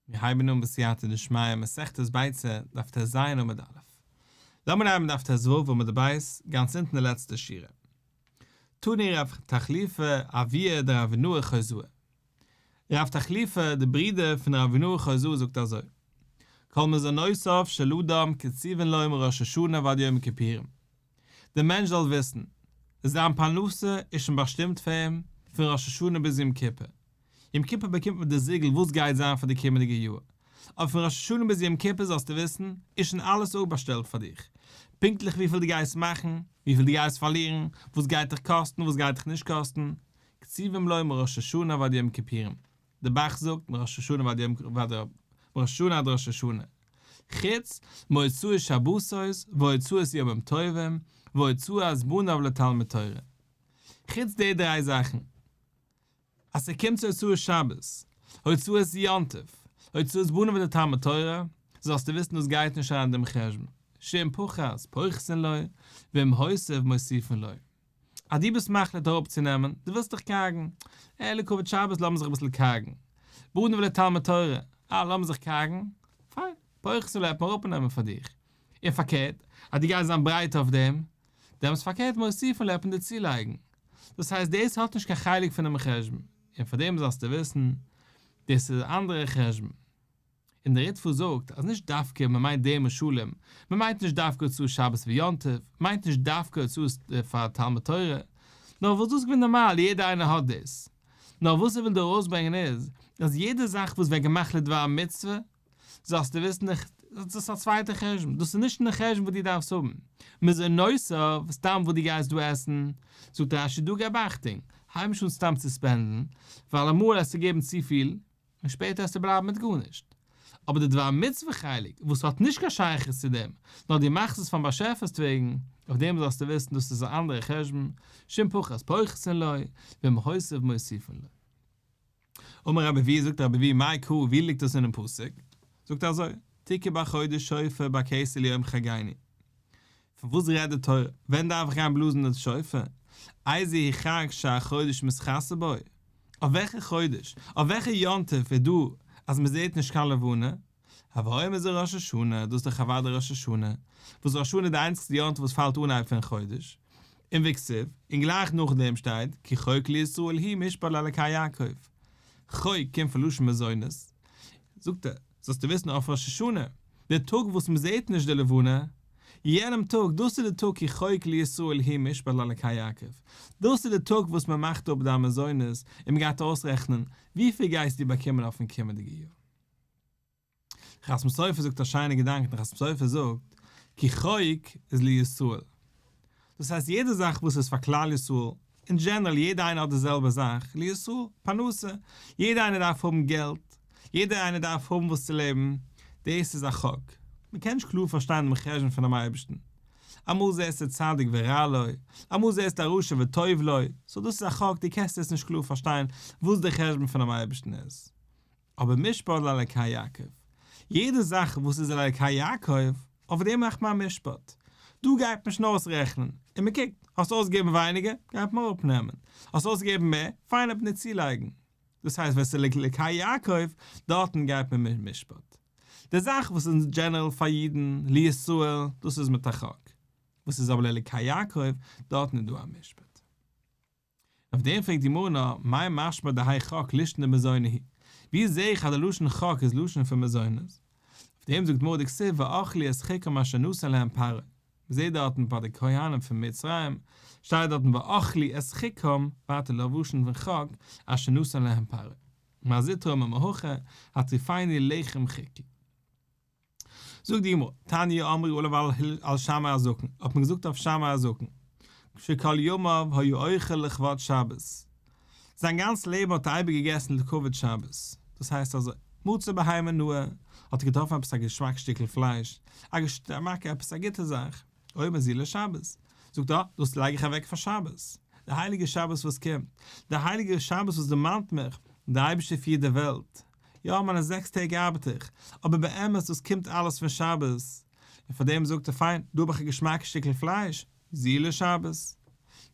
מיר הייבן אן בסייעתא דשמיא מסכת ביצה, דף טז עמוד א'. לאמיר הייבן דף טו עמוד ב', גאנץ אונטן די לעצטע שורה. תני רב תחליפא אבוה דרבינאי חוזאה. רב תחליפא, די ברודער פון רבינאי חוזאה זאגט אזוי, כל מזונותיו של אדם קצובין לו מראש השנה ועד יום הכיפורים. דער מענטש זאל וויסן, זיין פרנסה איז שוין באשטימט פאר אים פון ראש השנה ביז יום כיפור. יום כיפור באקומט מען די זיגל וואס גייט זיין פאר די קומענדיגע יאר. אבער פון ראש השנה ביז יום כיפור זאלסטו וויסן, איז שוין אלעס אפבאשטעלט פאר דיך. פונקטליך וויפיל דו גייסט מאכן, וויפיל דו גייסט פארלירן, וואס גייט דיך קאסטן, וואס גייט דיך נישט קאסטן, קצובים לו מראש השנה ועד יום כיפורים. די ב"ח זאגט מראש השנה ועד יום ועד מראש השנה עד ראש השנה. חוץ מהוצאות שבתות והוצאות ימים טובים והוצאת בניו לתלמוד תורה. חוץ די דריי זאכן. אז ס'קומט צו הוצאות שבת, הוצאות יום טוב, הוצאת בניו לתלמוד תורה, זאלסטו וויסן דאס גייט נישט אריין אין דעם חשבון, שאם פחת פוחתין לו, ואם הוסיף מוסיפין לו. אז דו ביסט מחליט אראפצונעמען, דו ווילסט דיך קארגן, אה, לכבוד שבת לאמיר זיך אביסל קארגן, בניו לתלמוד תורה, אה, לאמיר זיך קארגן, פיין, פוחתין לו וועט מען אראפנעמען פאר דיך. און פארקערט, אז דו גייסט זיין ברייט אויף דעם, דעמאלטס פארקערט מוסיפין לו וועט מען דיר צולייגן. דאס הייסט דאס האט נישט קיין חלק פונעם חשבון, און פאר דעם זאלסטו וויסן, דאס איז א אנדערע חשבון. און דער ריטב"א זאגט אז נישט דווקא מען מיינט די משלים, מען מיינט נישט דווקא הוצאות שבת ויום טוב, מען מיינט נישט דווקא הוצאות פאר תלמוד תורה, נאר וואס דאס איז געווען נארמאל יעדער איינער האט דאס. נאר וואס ער וויל דא ארויסברענגען איז, אז יעדע זאך וואס ווערט געמאכט לדבר מצוה, זאלסטו וויסן דאס איז א צווייטע חשבון, דאס איז נישט אין די חשבון וואס דו דארפסט האבן. מזונותיו, סתם וואס דו גייסט דא עסן, זאגט רש"י דא געב אכטונג, הייב נישט אן סתם צו ספענדן, ווייל אמאל העסטו געבן צופיל, און שפעטער העסטו בלייבן מיט גארנישט. אבער די דבר מצוה חלק, וואס האט נישט קיין שייכות צו דעם, נאר דו מאכסט עס פארן באשעפער'ס וועגן, אויף דעם זאלסטו וויסן דאס איז א אנדערע חשבון, שאם פחת פוחתין לו, ואם הוסיף מוסיפין לו. אמר רבי אבהו, זאגט רבי אבהו, מאי קרא, ווי ליגט דאס אינעם פסוק? זאגט ער אזוי, תקעו בחודש שופר בכסה ליום חגנו. פון וואס רעדט די תורה? ווען דארף איך גיין בלאזן די שופר? איזהו חג שהחודש מתכסה בו? אויף וועלכע חודש? אויף וועלכע יום טוב איז דא אז מען זעט נישט קיין לבנה? הוי אומר זה ראש השנה, דאס איז דאך אוודאי ראש השנה, וואס ראש השנה איז די איינציגסטע יום טוב וואס פאלט אנהייב פון חודש, און וכתיב, און גלייך נאכדעם שטייט כי חוק לישראל הוא משפט לאלקי יעקב. חוק קומט פון לשון מזונות, זאגט ער, זאלסטו וויסן אויף ראש השנה, די טאג וואס מען זעט נישט די לבנה, יענעם טאג, דאס איז די טאג כי חוק לישראל הוא משפט לאלקי יעקב, דאס איז די טאג וואס מען מאכט אפ דיין מזונות און מען גייט אויסרעכענען וויפיל גייסטו באקומען אויפן קומענדיגע יאר. חתם סופר זאגט א שיינע געדאנק, דער חתם סופר זאגט, כי חוק איז לישראל. דאס הייסט יעדע זאך וואס איז פאר כלל ישראל, אין דזשענעראל יעדע איינער האט די זעלבע זאך, לישראל, פרנסה, יעדע איינער דארף האבן געלט, יעדער איינער דארף האבן וואס צו לעבן, דאס איז א חוק. מען קען נישט קלאר פארשטיין דעם חשבון פונעם אייבערשטן. אמאל זעסטו צדיק ורע לו, אמאל זעסטו א רשע וטוב לו, so דאס איז א חוק, דו קענסט עס נישט קלאר פארשטיין וואס דער חשבון פונעם אייבערשטן איז. אבער משפט לאלקי יעקב, יעדע זאך וואס איז לאלקי יעקב, אויף דעם מאכט מען א משפט. דא גייט מען שוין אויסרעכענען, און מען קוקט, האסט אויסגעגעבן ווייניגער, גייט מען אראפנעמען, האסט אויסגעגעבן מער, פיין וועט מען דיר צולייגן. דאס הייסט ווען ס'איז לאלקי יעקב, דארטן גייט מען מיט משפט. די זאך וואס איז דזשענערל פאר אידן, לישראל, דאס איז מיט א חק. וואס איז אבער לאלקי יעקב, דארטן איז דא א משפט. אויף דעם פרעגט די גמרא נאר, מאי משמע דהאי חק לישנא דמזוני הוא? ווי זעה איך אז די לשון חק איז לשון פון מזונות? אויף דעם זאגט גמרא דכתיב ואכלו את חקם אשר נתן להם פרעה, מ'זעט דארטן ביי די כהנים פון מצרים שטייט דארטן ואכלו את חקם, ווייטער לשון פון חק, אשר נתן להם פרעה. מר זוטרא אמר מהכא, הטריפני לחם חוקי. זאגט די גמרא, תניא אמרו עליו על שמאי הזקן, האט מען געזאגט אויף שמאי הזקן, שכל ימיו היה אוכל לכבוד שבת, זיין גאנץ לעבן האט ער אייביג געגעסן לכבוד שבת, דאס הייסט אזוי, מצא בהמה נאה, האט ער געטראפן עפעס א געשמאק שטיקל פלייש, א געשמאקע עפעס א גוטע זאך, אומר זו לשבת, זאגט ער, דאס לייג איך אוועק פאר שבת, די הייליגע שבת וואס קומט, די הייליגע שבת וואס דערמאנט מיך, די אייבערשטער פירט די וועלט, יא מיינע זעקס טעג ארבעט איך, אבער באמת דאס קומט אלעס פון שבת, און פאר דעם זאגט ער פיין, דא האב איך א געשמאקע שטיקל פלייש, זו לשבת.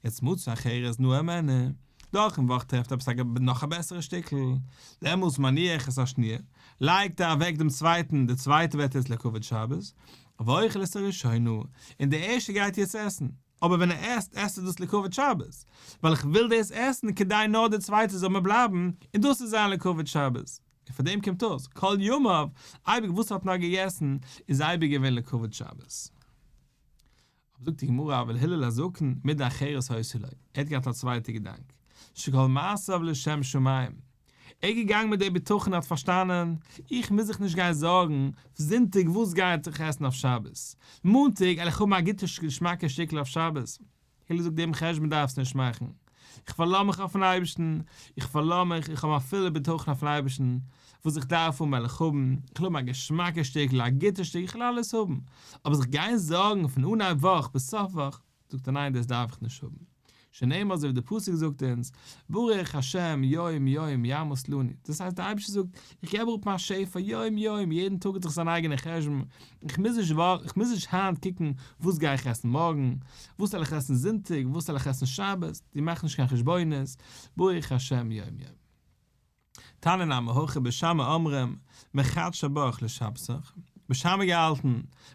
יעצט מצא אחרת נאה הימנה. דורכן וואך טרעפט ער עפעס א נאך א בעסערע שטיקל, דעמאלס מניח את השניה, לייגט ער אוועק דעם צווייטן, די צווייטע ווערט יעצט לכבוד שבת, ואוכל את הראשונה, און די ערשטע גייט יעצט עסן, אבער ווען ער עסט, עסט ער דאס לכבוד שבת, ווייל איך וויל דאס עסן כדי נאר די צווייטע זאל מיר בלייבן, און דאס איז זיין לכבוד שבת. און פאר דעם קומט אויס, כל ימיו, אייביג וואס ער האט נאר געגעסן, איז אייביג געווען לכבוד שבת. אבער זאגט די גמרא אבל הלל הזקן מידה אחרת היתה לו, ער האט געהאט א צווייטע געדאנק, שכל מעשיו לשם שמים, ער איז געגאנגען מיט די בטחון און האט פארשטאנען, איך מוז זיך נישט גיין זארגן זונטאג וואס גיי איך עסן אויף שבת, מאנטאג על איך האבן א גוטע געשמאקע שטיקל אויף שבת, הלל זאגט דעם חשבון דארפסטו נישט מאכן, איך פארלאז מיך אויפן אייבערשטן, איך פארלאז מיך, איך האב א פולע בטחון אויפן אייבערשטן, וואס איך דארף האבן וועל איך האבן, איך וויל האבן א געשמאקע שטיקל, א גוטע שטיקל, איך וויל אלעס האבן, אבער זיך גיין זארגן פון אנהייב וואך ביז סוף וואך, זאגט ער ניין דאס דארף איך נישט האבן, שנאמר אזוי ווי דער פסוק זאגט אונז, ברוך השם יום יום יעמוס לנו, דאס הייסט דער אייבערשטער זאגט, איך געב אראפ מיין שפע יום יום, יעדן טאג האט זיך זיין אייגענע חשבון, איך מוז נישט איך מוז נישט היינט קוקן וואס גיי איך עסן מארגן, וואס וועל איך עסן זונטאג, וואס וועל איך עסן שבת, דו מאך נישט קיין חשבונות, ברוך השם יום יום. תניא נמי הכי בית שמאי אומרים, מחדשא בך לשבתך, בית שמאי געהאלטן,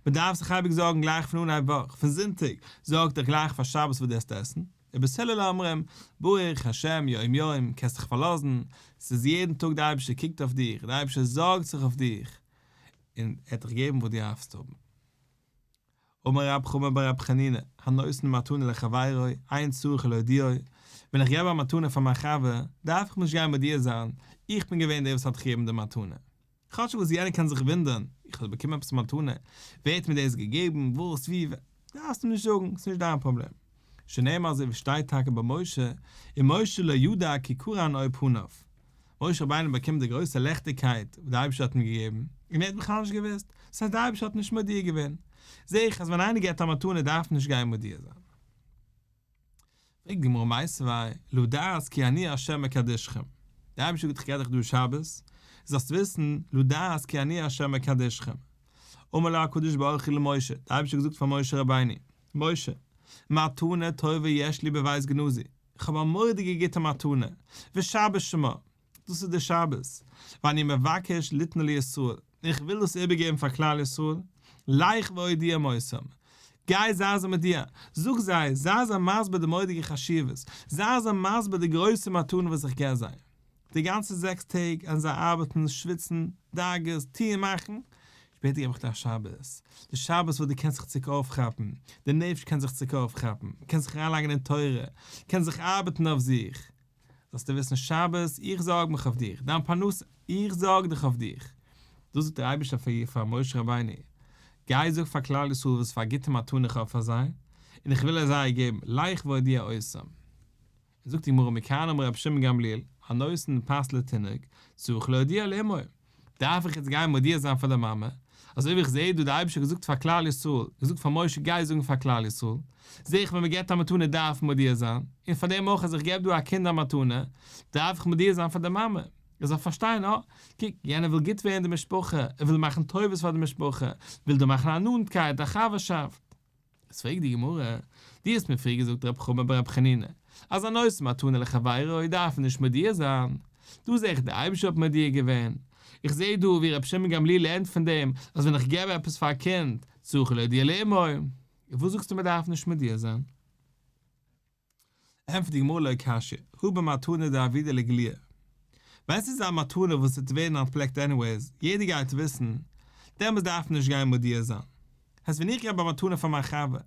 מען דארף זיך אייביג זארגן גלייך פון אנהייב וואך, פון זונטאג, זארג דיך גלייך פאר שבת וואס דו וועסט עסן, ובית הלל אומרים, ברוך השם יום יום, קענסט דיך פארלאזן, ס'איז יעדן טאג דער אייבערשטער קוקט אויף דיך, דער אייבערשטער זארגט זיך אויף דיך, און ער וועט דיך געבן וואס דו דארפסט האבן. אמר רב חמא בר רב חנינא, הנותן מתנה לחבירו, אין צריך להודיעו, ווען איך געב א מתנה פאר מיין חבר, דארף איך נישט גיין מודיע זיין, איך בין געווען דער וואס האט דיך געגעבן די מתנה. כאטש וואס יענער קען זיך וואונדערן, איך האב באקומען עפעס א מתנה, ווער האט מיר דאס געגעבן, וואס, ווי, ווען, דארפסט אים נישט זאגן, ס'איז נישט דיין פראבלעם. שנאמר אזוי ווי שטייט טאקע ביי משה, ומשה לא ידע כי קרן אור פניו. משה רבינו באקומט די גרויסע ליכטיגקייט וואס דער אייבערשטער האט אים געגעבן, און ער האט בכלל נישט געוואוסט, דאס הייסט דער אייבערשטער האט נישט מודיע געווען. זע איך אז ווען איינער געבט א מתנה דארף מען נישט גיין מודיע זיין. פרעגט די גמרא מיתיבי, לדעת כי אני ה' מקדשכם, דער אייבערשטער זאגט איך געב דיך דא שבת, זאלסט וויסן, לדעת כי אני ה' מקדשכם. אמר לו הקדוש ברוך הוא למשה, דער אייבערשטער האט געזאגט פאר משה רבינו, משה, מתנה טובה יש לי בבית גנזי, איך האב א מורא'דיגע גוטע מתנה, ושבת שמה, דאס איז די שבת, ואני מבקש ליתנה לישראל, און איך וויל דאס איבערגעבן פאר כלל ישראל, לך והודיעם אותם, גיי זיי זיי מודיע, זאג זיי, זיי זיי מסביר די מורא'דיגע חשיבות, זיי זיי מסביר די גרויסע מתנה וואס איך געב זיי. די גאנצע זעקס טעג אז זיי ארבעטן, שוויצן, דאגות, טוען, מאכן, שפעטער געב איך דיר א שבת, די שבת וואס דו קענסט זיך צוריק אויפכאפן, די נפש קען זיך צוריק אויפכאפן, קען זיך אריינלייגן אין תורה, קען זיך ארבעטן אויף זיך, זאלסטו וויסן שבת, איך זארג מיך אויף דיך, דיין פרנסה, איך זארג דיך אויף דיך. דאס זאגט דער אייבערשטער פאר פאר משה רבינו, גיי זאג פאר כלל ישראל וואס פאר א גוטע מתנה איך האב פאר זיי, און איך וויל עס זיי געבן, לך והודיע אותם. זאגט די גמרא מכאן אמר רבי שמעון גמליאל, הנותן פת לתינוק, צריך להודיע לאמו. דארף איך יעצט גיין מודיע זיין פאר די מאמע, אזוי ווי איך זעה דא די אייבערשטער האט געזאגט פאר כלל ישראל, געזאגט פאר משה גיי זאגן פאר כלל ישראל, זעה איך ווען מען געבט א מתנה דארף מען מודיע זיין, און פאר דעם אויך אז איך געב דא א קינד א מתנה, דארף איך מודיע זיין פאר די מאמע, ער זאל פארשטיין, אה, קוק, יענער וויל גוט ווערן די משפחה, ער וויל מאכן טובות פאר די משפחה, וויל דא מאכן א נאנטקייט, א חבר'שאפט. איז פרעגט די גמרא, דו האסט מיר פריער געזאגט רב חמא ברב חנינא, אז הנותן מתנה לחבירו דארף מען נישט מודיע זיין, דא זע איך די אייבערשטער האט מודיע געווען, איך זע דא ווי רבי שמעון גמליאל לערנט פון דעם אז ווען איך געב עפעס פאר א קינד צריך להודיע לאמו, וואס זאגסטו מען דארף נישט מודיע זיין? ענטפערט די גמרא לא קשיא, הא במתנה דעבידא לאיגלויי. ווען ס'איז א מתנה וואס וועט ווערן אנטפלעקט anyways, יעדער גייט וויסן, דעמאלס דארף מען נישט גיין מודיע זיין. הייסט ווען איך געב א מתנה פאר מיין חבר,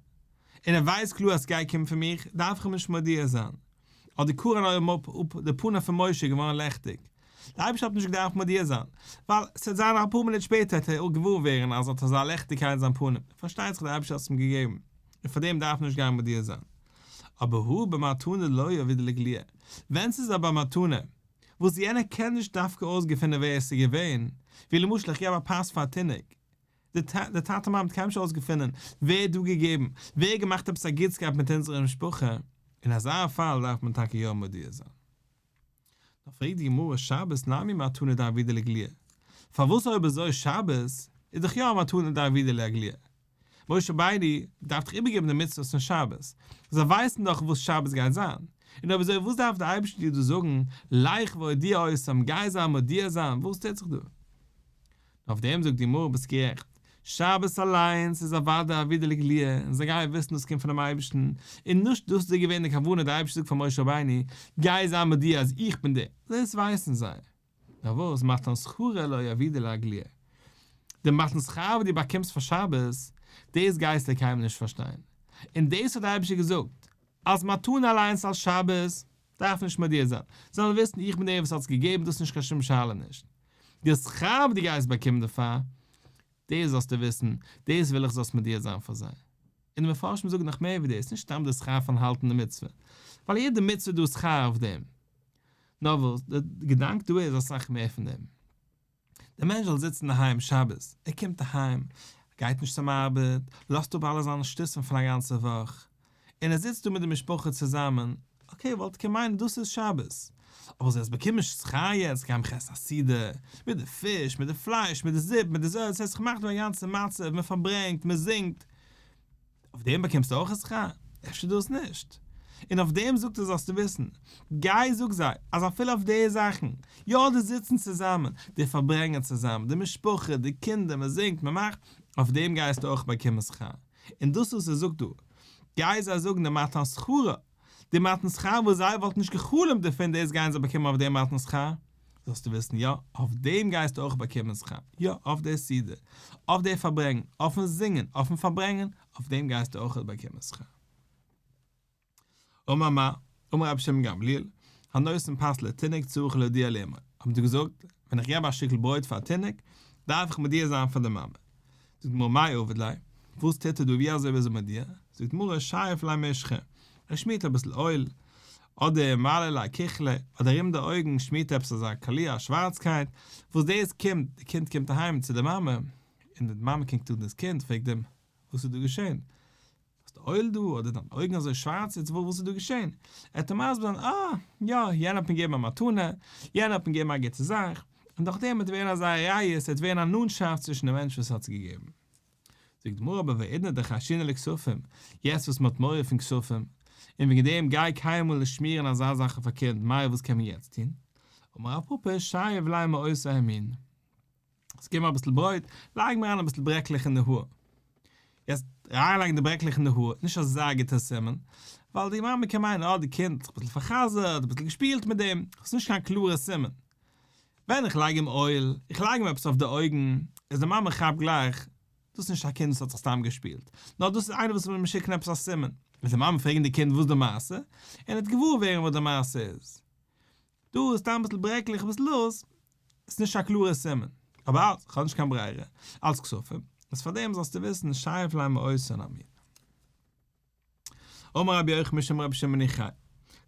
און ער ווייסט קלאר אז ס'גייט קומען פון מיך, דארף איך אים נישט מודיע זיין. אדער קרן אור אפ די פנים פון משה איז געווארן לעכטיג. די אייבערשטער האט נישט געדארפט מודיע זיין, ווייל ס'וועט זיין אפאר מינוט שפעטער וועט ער געוואר ווערן אז ער האט אזא לעכטיגקייט אין זיין פנים, פארשטייט זיך די אייבערשטער האט עס אים געגעבן, און פאר דעם דארף מען נישט גיין מודיע זיין. אבער הא במתנה דלא עבידא לאיגלויי, ווען ס'איז אבער א מתנה וואס יענער קען נישט דווקא אויסגעפינען ווער עס איז געווען, ווי למשל איך געב א פת פאר א תינוק, די טאטע מאמע האט קיינמאל נישט אויסגעפונען ווער האט דא געגעבן, ווער האט געמאכט עפעס א גוטסקייט מיט אונזערע משפחה, אין אזא פאל דארף מען טאקע יא מודיע זיין. נאר פרעגט די גמרא שבת נמי מתנה דעבידא לאיגלויי, פארוואס אויב אזוי שבת איז דאך יא א מתנה דעבידא לאיגלויי, משה רבינו דארף דאך איבערגעבן די מצוות פון שבת, זיי ווייסן דאך וואס שבת גייט זיין, און אויב אזוי וואס דארף דער אייבערשטער דיר דא זאגן, לך והודיע אותם, גיי זיי מודיע זיין, וואס טוט זיך דא? אויף דעם זאגט די גמרא ביסט גערעכט, שבת אליינס איז אוודאי עבידי לאיגלויי און זיי גייען וויסן דאס קומט פונעם אייבערשטן, און נישט דאס איז געווען די כוונה די אייבערשטער זאגט פאר משה רבינו גיי זיי מודיע אז איך בין דער, דאס ווייסן זיי. נאר וואס מתן שכרה לא עבידי לאיגלויי, די מתן שכר וואס דו באקומסט פאר שבת, דאס גייסטו קיינמאל נישט פארשטיין, און דאס האט דער אייבערשטער געזאגט אז מתנה אליינס אלס שבת דארף נישט מודיע זיין, זיי זאלן וויסן איך בין דער וואס האט עס געגעבן דאס איז נישט קיין שום שאלה נישט. די שכר וואס דו גייסט באקומען דערפאר, דאס זאלסטו וויסן, דאס וויל איך זאלסט מודיע זיין פאר זיי. און די מפרשים זאגן נאך מער ווי דאס, נישט סתם די שכר פון האלטן די מצוה, ווייל יעדע מצוה איז דא שכר אויף דעם. נאר וואס, די געדאנק דא איז אסאך מער פון דעם. דער מענטש זאל זיצן אינדערהיים שבת, ער קומט אהיים, ער גייט נישט צום ארבעט, לאזט אפ אלע זיינע שטותים פון א גאנצע וואך, און ער זיצט דא מיט די משפחה צוזאמען, okay וואלט קען מיינען דאס איז שבת, אבער זאלסט באקומען שכר יעצט גיי מיך עסן א סעודה, מיט די פיש, מיט די פלייש, מיט די זופ, מיט די זויער, ס'האט זיך געמאכט דא א גאנצע מצב, מען פארברענגט, מען זינגט, אויף דעם באקומסטו אויך א שכר? אפשר דאס נישט. און אויף דעם זאגט ער זאלסטו וויסן, גיי זאג זיי, אז אפילו אויף די זאכן, יא די זיצן צוזאמען, די פארברענגען צוזאמען, די משפחה, די קינדער, מען זינגט, מען מאכט, אויף דעם גייסטו אויך באקומען שכר. און דאס וואס ער זאגט דא, גיי זיי זאגן די מתן שכרה, די מתן שכר וואס זיי וואלטן נישט גע'חלומ'ט דערפון דאס גייען זיי באקומען אויף דעם מתן שכר, זאלסטו וויסן יא, אויף דעם גייסטו אויך באקומען שכר, יא, אויף די סעודה, אויף די פארברענגען, אויפן זינגען, אויפן פארברענגען, אויף דעם גייסטו אויך באקומען שכר. אמר מר, אמר רבי שמעון גמליאל, הנותן פת לתינוק צריך להודיע לאמו, האבן זיי געזאגט, ווען איך געב א שטיקל ברויט פאר א תינוק, דארף איך מודיע זיין פאר די מאמע. זאגט די גמרא מאי עביד ליה, וואס טוט ער דא ווי אזוי איז ער מודיע? זאגט די גמרא שייף ליה מישחא, ער שמירט אביסל אויל, אדער מעלי ליה כוחלא, אדער ארום די אויגן שמירט ער עפעס אזא קאליר א שווארצקייט, וואס דאס קומט, די קינד קומט אהיים צו די מאמע, און די מאמע קוקט אן דאס קינד, פרעגט אים, וואס איז דא געשען? האסט אויל דא? אדער דיין אויגן אזוי שווארץ איצט וואס איז דא געשען? ער האט אים מסביר זיין אה יא יענער האט מיר געגעבן א מתנה, יענער האט מיר געגעבן א גוטע זאך, און דורך דעם וועט ווערן אזא ראיה, עס וועט ווערן א נאנטשאפט צווישן די מענטש וואס האט עס געגעבן. זאגט די גמרא אבער והאידנא דחיישינן לכספים, יעצט וואס מען האט מורא פון כספים, און וועגן דעם גיי קיינמאל נישט שמירן אזא זאך אויף א קינד, מאי וואס קען מען יעצט טון? אמר רב פפא שייב ליה מאותו המין. עס גיב מיר אביסל ברויט, לייג מיר אריין אביסל ברעקלעך אין די האר. יעצט, אריינלייגן די ברעקלעך אין די האר איז נישט אזא גוטע סימן, ווייל די מאמע קען מיינען אה די קינד האט זיך אביסל פאר'חזר'ט, אביסל געשפילט מיט דעם, ס'איז נישט קיין קלארע סימן. ווען איך לייג אים אויל, איך לייג אים עפעס אויף די אויגן, איז די מאמע כאפט גלייך, דאס איז נישט א קינד וואס האט זיך סתם געשפילט, נאר דאס איז איינער וואס וויל מיר שיקן עפעס א סימן. וועט די מאמע פרעגן די קינד וואס די מעשה, און ער וועט געוואר ווערן וואס די מעשה איז. דא איז סתם אביסל ברעקלעך אביסל לויז, איז נישט א קלארע סימן, אבער אלץ, כ'האב נישט קיין ברירה, אלץ כספים, איז פארדעם זאלסטו וויסן שייף ליה מאותן המין. אמר רבי יוחנן משום רבי שמעון בן יוחאי,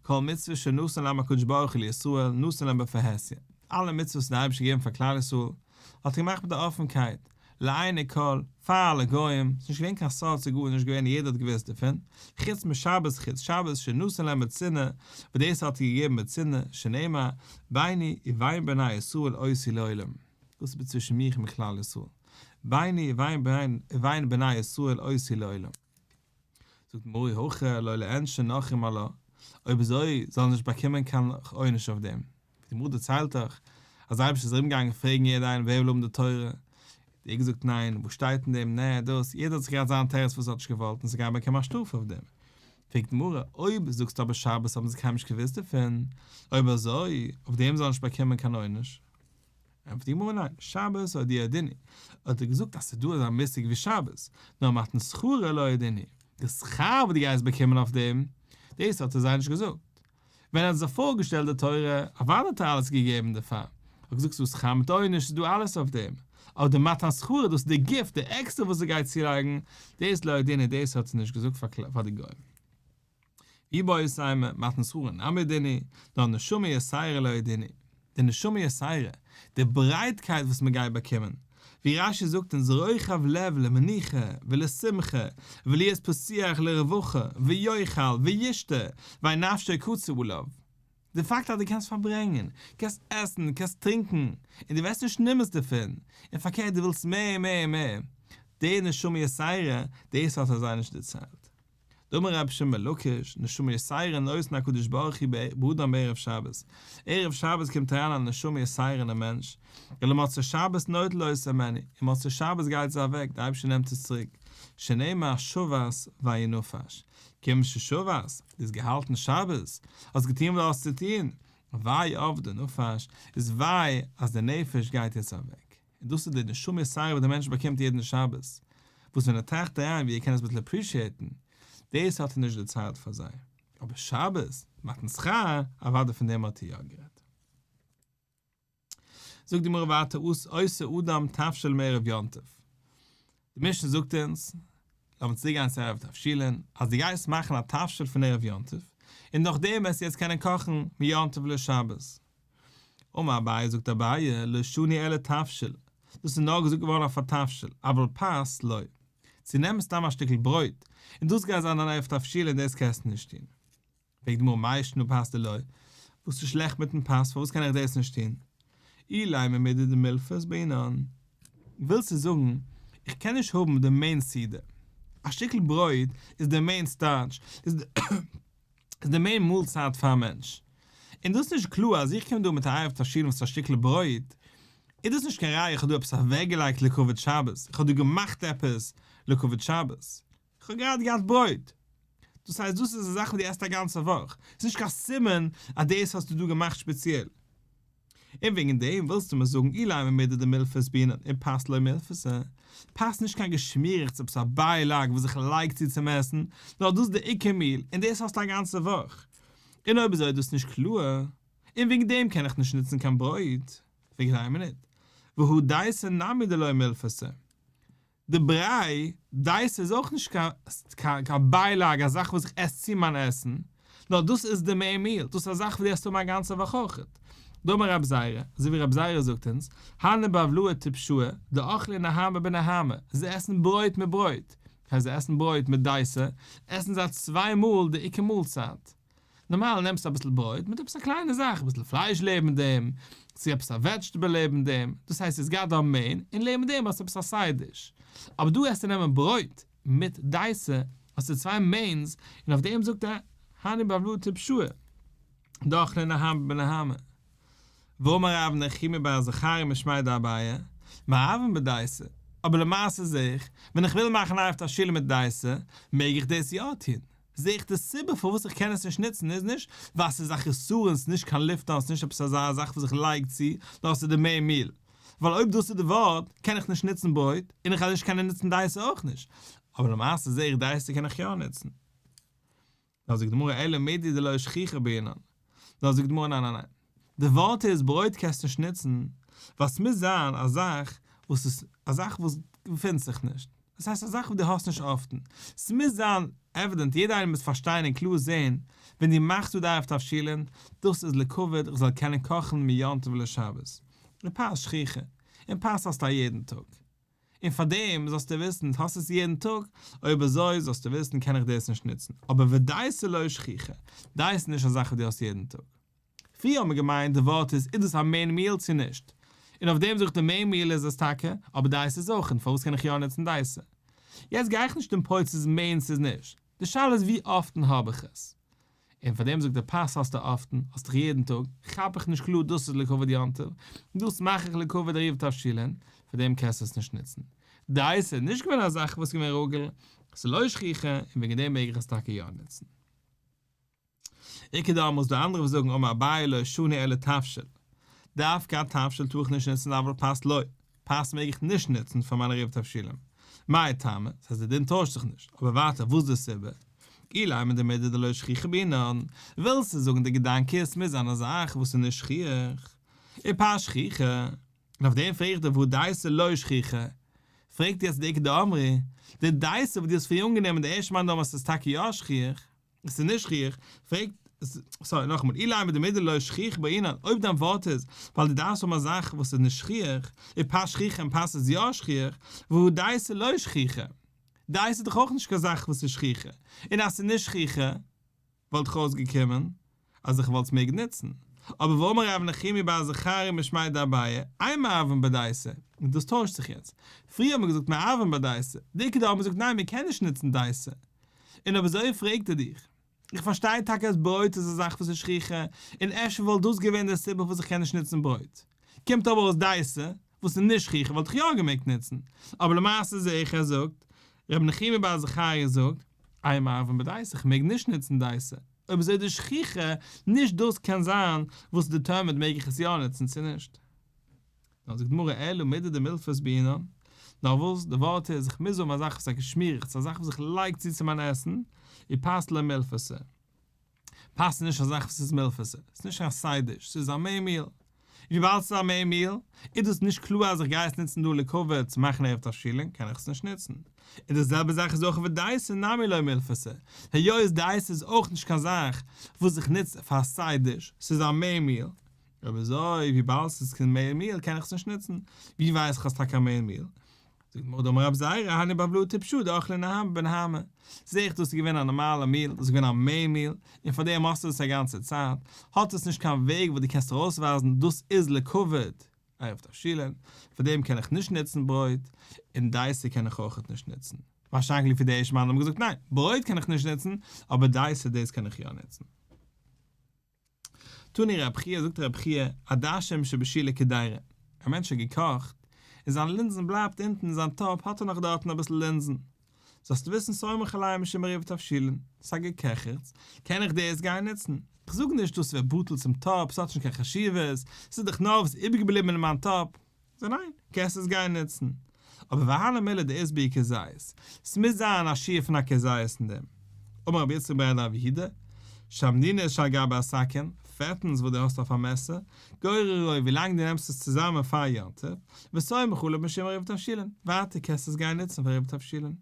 כל מצוה שנתן להם הקדוש ברוך הוא לישראל נתן להם בפרהסיא, אלע מצוות וואס דער אייבערשטער האט געגעבן פאר כלל ישראל, האט ער געמאכט מיט א אפענקייט, לעיני כל, פאר אלע גוים, ס'איז נישט געווען קיין סוד ס'איז גארנישט געווען יעדער האט געוואוסט דערפון, חוץ משבת חוץ שבת שנתן להם בצנעה, וואס דאס האט ער געגעבן בצנעה, שנאמר, ביני ובין בני ישראל אות היא לעולם, דאס איז צווישן מיך און כלל ישראל, ביני ובין בני ישראל אות היא לעולם. זאגט גמרא אי הכי לא ליענשו נכרים עלה, אויב אזוי זאלן זיי נישט באקומען קיין עונש אויף דעם. די גמרא דערציילט דאך אז דער אייבערשטער איז ארומגעגאנגען פרעגן יעדער איינעם ווער וויל האבן די תורה, האט ער געזאגט ניין, וואס שטייט אין דעם, נע, דאס, יעדער האט זיך געהאט זיין תירוץ וואס ער האט נישט געוואלט און זיי גייען באקומען א שטראף אויף דעם. פרעגט די גמרא, אויב זאגסטו אבער שבת האבן זיי קיינמאל נישט געוואוסט דערפון, אויב אזוי, אויף דעם זאל נישט באקומען קיין עונש. ענטפערט די גמרא ניין, שבת הודיעהו, האט ער געזאגט אז ס'איז דא אזא מושג ווי שבת, נאר מתן שכרה לא הודיעהו, די שכר וואס דו גייסט באקומען אויף דעם, דאס האט ער זיי נישט געזאגט. ווען ער האט זיי פארגעשטעלט די תורה, אוודאי האט ער אלעס געגעבן דערפאר, ער האט געזאגט ס'איז דא שכר מיט עונש, ס'איז דא אלעס אויף דעם, אבער די מתן שכרה, דאס איז די gift, די עקסטער וואס ער גייט צולייגן, דאס לא הודיעהו, דאס האט ער נישט געזאגט פאר די גוים. ואיבעית אימא, מתן שכרה נמי הודיעהו, נאר נשמה יתירה לא הודיעהו. די נשמה יתירה, די ברייטקייט וואס מען גייט באקומען, ווי רש"י זאגט אונז רוחב לב למנוחה ולשמחה ולהיות פתוח לרווחה ויאכל וישתה ואין נפשו קצה עליו. די פאקט אז דו קענסט פארברענגען, קענסט עסן, קענסט טרינקען, און דו ווערסט נישט נמאס דערפון, און פארקערט דו ווילסט מער און מער און מער, די נשמה יתירה, דאס האט ער זיי נישט דערציילט. דאמר רבי שמעון בן לקיש, נשמה יתירה נותן הקדוש ברוך הוא באדם בערב שבת, ערב שבת קומט אריין א נשמה יתירה אינעם מענטש, ולמוצאי שבת נוטל אותה הימנו, און מוצאי שבת גייט זי אוועק, דער אייבערשטער נעמט עס צוריק, שנאמר שבת וינפש, כיון ששבת, דו האסט געהאלטן שבת, האסט געטון וואס דו האסט צו טון, וויי אבדה נפש, איז וויי אז די נפש גייט יעצט אוועק. און דאס איז די נשמה יתירה וואס דער מענטש באקומט יעדן שבת, וואס ווען ער טראכט אריין ווי ער קען עס ביסל אפרישיעטן, דאס האט ער נישט דערציילט פאר זיי. אבער שבת, מתן שכר, אוודאי פון דעם האט ער יא גערעדט. זאגט די גמרא ווייטער עושה אדם תבשיל מערב יום טוב. די משנה זאגט אונז, לאמיר צוריק גיין צו עירוב תבשילין, אז דו גייסט מאכן א תבשיל פון ערב יום טוב, און נאכדעם וועסטו יעצט קענען קאכן מיום טוב לשבת. אמר אביי, זאגט אביי, לא שנו אלא תבשיל, דאס איז נאר געזאגט געווארן אויף א תבשיל, אבל פת לא. צו נעמען סתם א שטיקל ברויט, און דאס גייט זיין דיין עירוב תבשילין, דאס קענסטו נישט טון. פרעגט די גמרא מאי שנא פת דלא, וואס איז שלעכט מיטן פת פארוואס קען איך דאס נישט טון? אילימא מידי דמילפת בעינן. ווילסטו זאגן איך קען נישט האבן די מעין סעודה? א שטיקל ברויט איז די מעין סטארטש, איז די מעין מאלצייט פאר א מענטש. און דאס איז נישט קלאר אז איך קום דא מיט א עירוב תבשילין וואס איז א שטיקל ברויט, איז דאס נישט קיין ראיה איך האב דא עפעס אוועקגעלייגט לכבוד שבת, איך האב דא געמאכט עפעס לכבוד שבת. איך האב גראדע געהאט ברויט. דאס הייסט דאס איז א זאך וואס דו עסט א גאנצע וואך, ס'איז נישט קיין סימן אז דאס האסטו דא געמאכט שפעציעל. און וועגן דעם ווילסטו מיר זאגן אילימא מידי דמילפת בעינן ופת לא מילפתא, פת איז נישט קיין געשמירעכטס עפעס א ביילאג וואס איך לייג צו צום עסן, נאר דאס איז די עיקר מיעל און דאס האסטו א גאנצע וואך. און אויב אזוי איז דאס נישט קלאר, און וועגן דעם קען איך נישט נוצן קיין ברויט. פרעגט איין מינוט, והא דייסא נמי דלא מילפתא, די בריי, דייסא איז אויך נישט קיין ביילאג, א זאך וואס איך עס צו מיין עסן, נאר דאס איז די מעין מיעל, דאס איז א זאך וואס דו עסט אן א גאנצע וואך אויכעט. דאמר רב זירא, אזוי ווי רב זירא זאגט אונז, הני בבלאי טפשאי, דאכלי נהמא בנהמא, זיי עסן ברויט מיט ברויט, הייסט זיי עסן ברויט מיט דייסא, עסן זיי צוויי מאל די עיקר מאלצייט. נארמאל נעמסטו אביסל ברויט מיט עפעס א קליינע זאך, אביסל פלייש לעבן דעם, צו עפעס א וועדזשטעבל לעבן דעם, דאס הייסט עס גייט דא מעין, און לעבן דעם האסטו עפעס א סייד דיש. אבער דא עסטו נעמען ברויט מיט דייסע, האסטו צוויי מעינס, און אויף דעם זאגט ער, הני בבלאי טפשאי, דאכלי נהמא בנהמא. ואמר רב נחומי בר זכריה משמיה דאביי, מערבין בדייסה, אבער למעשה זעה איך, ווען איך וויל מאכן עירוב תבשילין מיט דייסה, מעג איך דאס יא טון. זעה איך די סיבה פארוואס איך קען עס נישט נוצן איז נישט ווייל ס'איז א חסרון ס'איז נישט קיין ליפתא ס'איז נישט עפעס אזא זאך וואס איך לייג צו נאר ס'איז די מעין מיעל ווייל אויב דאס איז די ווארט קען איך נישט נוצן ברויט און איך וועל נישט קענען נוצן דייסע אויך נישט אבער למעשה זעה איך דייסע קען איך יא נוצן. נאר זאגט די גמרא אלא מידי דלא שכיחא בעינן נאר זאגט די גמרא ניין ניין ניין די ווארט איז ברויט קענסט נישט נוצן ווייל ס'מוז זיין א זאך וואס איז א זאך וואס געפינט זיך נישט דאס הייסט א זאך וואס דו האסט נישט אפטן ס'מוז זיין עווידענט יעדער איינער מוז פארשטיין און קלאר זען ווען דו מאכסט דא די עירוב תבשילין דאס איז לכבוד איך זאל קענען קאכן מיום טוב לשבת ופת שכיחא און פת האסטו א יעדן טאג. און פאר דעם זאלסטו וויסן, האסט עס יעדן טאג, אויב אזוי זאלסטו וויסן קען איך דאס נישט נוצן, אבער ודייסא לא שכיחא, דייסא איז נישט א זאך וואס דו האסט יעדן טאג. פריער האט מען געמיינט די ווארט איז איז דאס א מעין מיעל צו נישט, און אויף דעם זאג איך די מעין מיעל איז עס טאקע, אבער דייסא איז אויך, און פארוואס קען איך יא נוצן דייסא? יעצט גיי איך נישט אין פוינט ס'איז מעין ס'איז נישט, די שאלה איז ווי אפטן האב איך עס? און פאר דעם זאגט ער פת האסטו אפטן, האסט דאך יעדן טאג, כאפ איך נישט קלאר דאס איז לכבוד יום טוב, דאס מאך איך לכבוד עירוב תבשילין, פאר דעם קענסטו עס נישט נוצן. דייסא איז נישט געווען א זאך וואס איז געווען רגיל, ס'איז לא שכיחא, און וועגן דעם מעג איך עס טאקע יא נוצן. איכא דאמרי ס'דא אנדערע וואס זאגן אמר אביי לא שנו אלא תבשיל, דווקא א תבשיל טאר איך נישט נוצן אבל פת לא, פת מעג איך נישט נוצן פאר מיין עירוב תבשילין. מאי טעמא? ס'הייסט די דין טוישט זיך נישט, אבער ווייטער וואס די סיבה? אילימא דמידי דלא שכיחא בעינן, ווילסטו זאגן די געדאנק איז ס'מוז זיין א זאך וואס איז נישט שכיח, ופת שכיחא, און אויף דעם פרעג איך דיר והא דייסא לא שכיחא, פרעגט יעצט די איכא דאמרי, די דייסא וואס דו האסט פריער אנגענומען די ערשטע מאן דאמר אז ס'איז טאקע יא שכיח, עס איז נישט שכיח, פרעגט, סארי נאכאמאל, אילימא דמידי דלא שכיחא בעינן, אויב דיין ווארט איז ווייל דו דארפסט האבן א זאך וואס איז נישט שכיח, ופת שכיחא און פת איז יא שכיח, והא דייסא לא שכיחא. דייסא איז דאך אויך נישט קיין זאך וואס איז שכיחא, און אז ס'איז נישט שכיחא וואלט דאך אויסגעקומען אז איך וואלט עס מעגן נוצן. אבער והאמר רב נחומי בר זכריה משמיה דאביי, אין מערבין בדייסא, און דאס טוישט זיך יעצט. פריער האט מען געזאגט מערבין בדייסא, די איכא דאמרי זאגט ניין מען קען נישט נוצן דייסא. און אויב אזוי פרעגט ער דיך, איך פארשטיי טאקע אז ברויט איז א זאך וואס איז שכיחא, און אפשר וואלט דאס געווען די סיבה פארוואס איך קען נישט נוצן ברויט. קומט אבער אויס דייסע, וואס איז נישט שכיחא וואלט איך יא געמעגט נוצן, אבער למעשה זעה איך ער זאגט, רבי נחומי בר זכריה זאגט, אין מערבין בדייסא איך מעג נישט נוצן דייסע, אויב אזוי די שכיחא, נישט דאס קען זיין וואס דעטערמינט מעג איך עס יא נוצן צו נישט. נאר זאגט די גמרא אלא מידי דמילפת בעינן, נאר וואס די ווארט איז איך מוז האבן א זאך וואס איז א געשמירעכץ א זאך וואס איך לייג צו צו מיין עסן, ופת לא מילפתא. פת איז נישט א זאך וואס איז מילפתא, ס'איז נישט קיין סייד דיש, ס'איז א מעין מיעל. וויבאלד ס'איז א מעין מיעל, איז דאס נישט קלאר אז איך גיי עס נוצן דא לכבוד צו מאכן עירוב תבשילין, קען איך עס נישט נוצן. און די זעלבע זאך איז אויך ודייסא נמי לא מילפתא, היות דייסע איז אויך נישט קיין זאך וואס איך נוץ פאר א סייד דיש, ס'איז א מעין מיעל. אויב אזוי, וויבאלד ס'איז קיין מעין מיעל קען איך עס נישט נוצן. ווי ווייס איך אז ס'איז טאקע א מעין מיעל? זאגט די גמרא דאמר רבי זירא הני בבלאי טפשאי דאכלי נהמא בנהמא, זעה איך דאס איז געווען א נארמאלע מיל, דאס איז געווען א מעין מיל, און פאר דעם האסטו עס א גאנצע צייט, האט עס נישט קיין וועג וואס דו קענסט ארויסווייזן דאס איז לכבוד עירוב תבשילין, פאר דעם קען איך נישט נוצן ברויט, און דייסע קען איך אויכעט נישט נוצן. ווארשיינליך לפי די ערשטע מאן האבן געזאגט ניין, ברויט קען איך נישט נוצן, אבער דייסע דאס קען איך יא נוצן. תני רב חייא זאגט רב חייא, עדשים שבישלו קדירה, א מענטש האט געקאכט, און זיין לינזן בלייבט אונטן אין זיין טאפ האט ער נאך דארטן אביסל לינזן, זאלסטו וויסן סומך עליהם משום עירובי תבשילין, ס'איז א געקעכעכץ, קען איך דאס גיין נוצן? איך זאג נישט דאס ווערט בטל צום טאפ, ס'האט נישט קיין חשיבות, ס'איז דאך נאר וואס איבערגעבליבן אין מיין טאפ, זאג ניין, קענסט עס גיין נוצן. אבער והני מילי דאית בהו כזית, ס'מוז זיין א שיעור פון א כזית אין דעם. אמר רב יצחק בריה דרב יהודה, שמנונית שעל גבי הסכין, פעטנס וואס דו האסט אויף א מעסער, גוררו ווילאנג דו נעמסט עס צוזאמען פאר יום טוב, וסומך עליו משום עירובי תבשילין, ווייטער קענסטו עס גיין נוצן פאר עירובי תבשילין.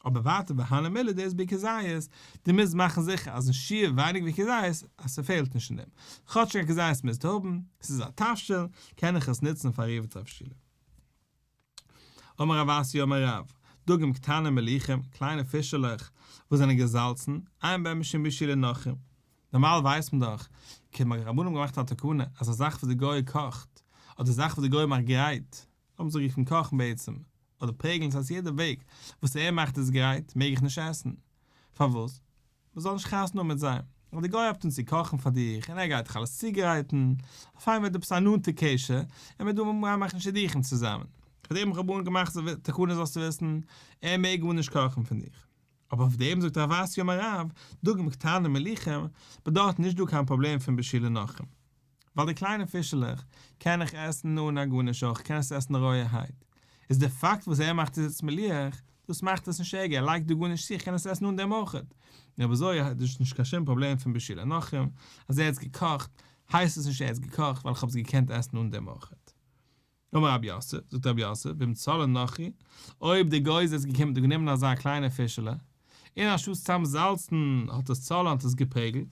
אבער ווייטער והני מילי דאית בהו כזית, דו מוזט מאכן זיכער אז אין שיעור ווייניג ווי כזית, אז ס'פעלט נישט אין דעם. כאטשיג א כזית מוזטו האבן, ס'איז א תבשיל, קען איך עס נוצן פאר עירובי תבשילין. אמר רב אסי אמר רב, דגים קטנים מליחים, קליינע פישעלעך וואס זענען געזאלצן, אין בהם משום בישולי נכרי. נארמאל ווייסט מען דאך, כמ רבנן האבן געמאכט א תקנה, אז א זאך וואס די גוי קאכט, אדער זאך וואס די גוי מאכט גרייט, לאמיר זיך רופן קאכן בעצם, אדער פרעגלן ס'הייסט יעדע וועג וואס ער מאכט עס גרייט מעג איך נישט עסן. פארוואס? מ'זאל נישט חתונה האבן מיט זיי. ווייל די גוי הייבט אן צו קאכן פאר דיך און ער גייט דיך אלעס צוגרייטן, אויף איינמאל ווערט עפעס א נאנטע קשר און מ'וועט דא אנהייבן מאכן שידוכים צוזאמען. פאר דעם האבן רבנן געמאכט תקנה זאלסטו וויסן, ער מעג גארנישט קאכן פון דיך. אבער אויף דעם זאגט רב אסי אמר רב, דגים קטנים מליחים, ביי דארט נישט דא קיין פראבלעם פון בישולי נכרים. ווייל די קליינע פישעלעך קען איך עסן אן א גארנישט אויך, כ'קען עס עסן רויערהייט. איז די פאקט וואס ער מאכט עס יעצט מליח, דאס מאכט עס נישט ערגער, ער לייגט דא גארנישט צו, איך קען עס עסן אן דעם אויך. און אויב אזוי איז דאס נישט קיין שום פראבלעם פון בישולי נכרים, אז ער האט עס געקאכט, הייסט עס נישט ער האט עס געקאכט ווייל איך האב עס געקענט עסן אן דעם אויך. אמר רב יוסף, זאגט רב יוסף, ואם צלאן נכרי, אויב דער גוי איז יעצט געקומען און גענומען אזא קליינע פישעלע, און אנשטאט סתם זאלצן האט עס צלאן האט עס געפרעגלט,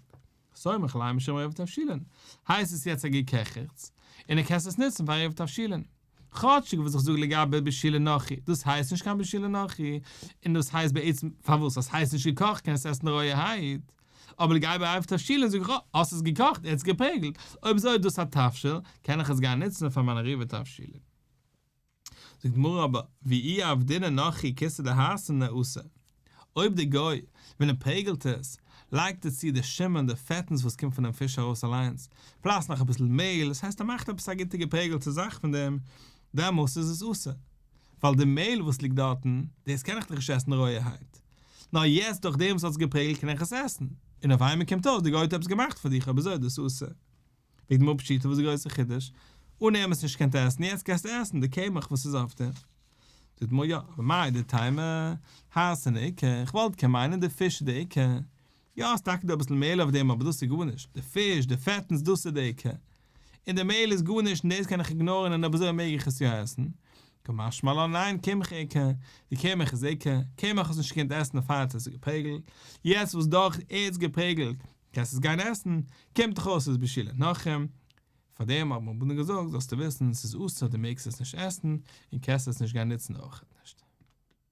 סומך עליהם משום עירובי תבשילין, הייסט עס יעצט א געקעכעכץ, און ער קענסט עס נוצן פאר עירובי תבשילין. כאטשיג וואס איך זאג לגבי בישולי נכרי, דאס הייסט נישט קיין בישולי נכרי, און דאס הייסט בעצם, פארוואס? אז ס'הייסט נישט געקאכט קענסט עסן רויערהייט. אבער לגבי עירובי תבשילין זאג איך אה, האסט עס געקאכט, ער האט עס געפרעגלט, אויב אזוי איז דאס א תבשיל, קען איך עס גיין נוצן פאר מיין עירובי תבשילין. זאגט די גמרא אבער, ואי עבדינהו נכרי כסא דהרסנא אסור, אויב די גוי ווען ער פרעגלט עס, לייגט ער צו די שומן די פעטנס וואס קומט פונעם פיש ארויס אליינס, פלאס נאך אביסל מעהל, דאס הייסט ער מאכט עפעס א גוטע געפרעגלטע זאך פון דעם, דעמאלס איז עס אסור, ווייל די מעהל וואס ליגט דארטן, דאס קען איך דאך נישט עסן רויערהייט. נאר יעצט דורך דעם וואס האט עס געפרעגלט קען איך עס עסן, און אויף איינמאל קומט אויס די גוי האט עפעס געמאכט פאר דיך אויב אזוי איז דאס אסור. פרעגט די גמרא פשיטא וואס איז די גרויסע חידוש? אן דעם האסט נישט געקענט עסן יעצט קענסטו עסן די קמח וואס איז אויף דעם. זאגט די גמרא יא, אבער מהו דתימא, הרסנא עיקר, איך וואלט קען מיינען די פיש איז די עיקר, יא ס'איז טאקע דא אביסל מעהל אויף דעם אבער דאס איז גארנישט, די פיש, די פעטנס דאס איז די עיקר. און די מעהל איז גארנישט און דאס קען איך איגנארן און אויב אזוי מעג איך עס יא עסן. קא משמע לן ניין קמחא עיקר, די קמח איז עיקר, קמח האסט נישט געקענט עסן פאר ער האט עס געפרעגלט, יעצט וואס דורך ער האט עס געפרעגלט קענסט עס גיין עסן, קומט דאך אויס ס'איז בישולי נכרים, פאר דעם האבן רבנן געזאגט זאלסטו וויסן ס'איז אסור דו מעגסט עס נישט עסן און קענסט עס נישט גיין נוצן אויכעט.